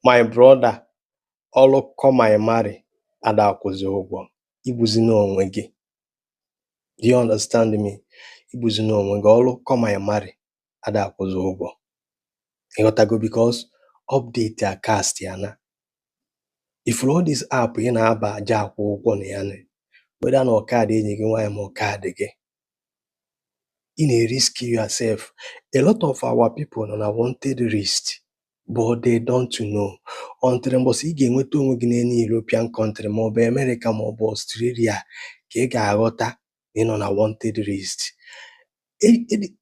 My brother, ọrụ come and marry ada akwụzi ụgwọ. Igbuzina onwe gị. Do you understand me? Igbuzina onwe gị. Ọrụ come and marry ada akwụzi ụgwọ. Ịghọtago? Because update a cast ya na ifuru all this app ị na-aba aja akwụ ụgwọ na ya, whether na ọ kaadị enyi gị nwaanyị ma ọ kaadị gị, ị na-erisk yourself. A lot of our people nọ na wanted list, but they don't know until mbọsị ị ga-enweta onwe gị n'any European country, maọbụ America, maọbụ Australia, ka ị ga-aghọta na ị nọ na wanted list.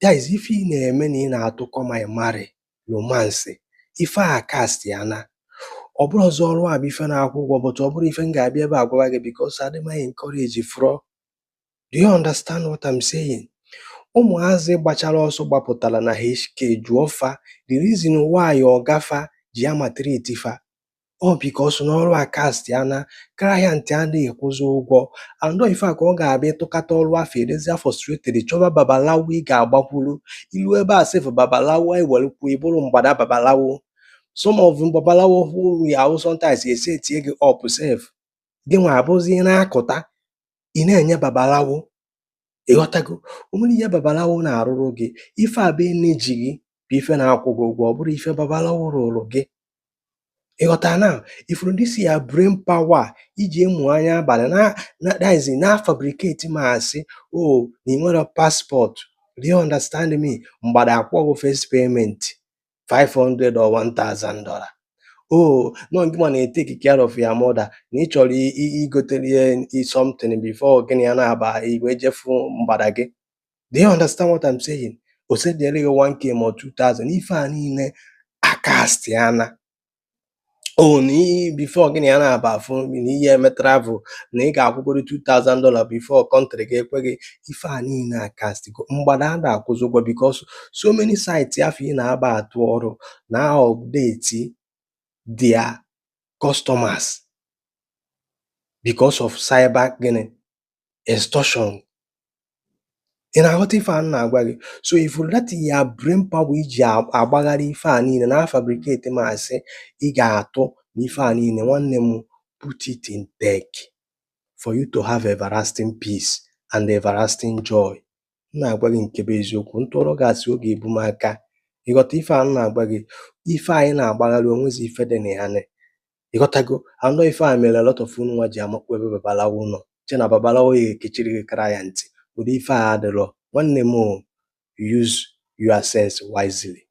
That is ife ị na-eme na ị na-atụ come and marry romance. Ife a cast ya na ọ bụrụ ọzọ, ọrụ a bụ ife na-akwụ ụgwọ, but ọ bụrụ ife m ga-abịa ebe a gwawa gị, because adị m encourage fraud. Do you understand what I'm saying? Ụmụazị gbachara ọsọ gbapụtara na HK, jụọ fa the reason why ọgafa ji amaltreat fa. Ọ because na ọrụ a cast ya na client adịghị kwụzi ụgwọ, and ọ ife a ka ọ ga-abịa ịtụkata ọrụ afọ edezia frustrated, chọba babalawo ị ga-agbakwuru ilu ebe a sef. Babalawo ewelukwu ịbụrụ mgbada babalawo. Some of babalawo who yahoo sometimes esetie gị up sef, gị nwa abụzi ị na-akụta ị na-enye babalawo. Ịghọtago? O nwere ihe babalawo na-arụrụ gị. Ife a bụ energy gị bụ ife na-akwụ gị ụgwọ, ọ bụrụ ife babalawo rụrụ gị. Ịghọta na ifuru this ya brain power iji emu anya abalị na that is na fabricate ma asị o na ị nwere passport. Do you understand me? Mgbada akwụọ gị first payment 500 or $1000. Oh no, gị nwa na-etake care of your mother, na ị chọrọ igotere ya something before gị na ya na-aba wee jefu mgbada gị. Do you understand what I'm saying? O sendịrị gị 1K ma ọ 2000. Ife a niile akast ya na oh na before gị na ya na-aba afụ na ihe eme travel, na ị ga-akwụgoro $2000 before country ga-ekwe gị. Ife a niile akast mgbada ada akwụzi ụgwọ, because so many sites afọ ị na-aba atụ ọrụ na update their customers because of cyber gịnị extortion. Ị na-aghọta ife a m na-agwa gị? So if that ya brain power iji agbagharị ife a niile na fabricate ma asị ị ga-atụ na ife a niile, nwanne m, put it in tech for you to have everlasting peace and everlasting joy. M na-agwa gị nke bụ eziokwu. Ntụọrọ gị asị oge ebu m aka. Ịghọta ife a m na-agwa gị? Ife anyị na-agbagharị onwezi ife dị na ya nị. Ịghọtago? Anọ ife a mere a lot of unu nwa ji amakpu ebe babalawo nọ, che na babalawo ya ekechiri gị client. Ụdị ife a adịrọ, nwanne m o. Use your sense wisely.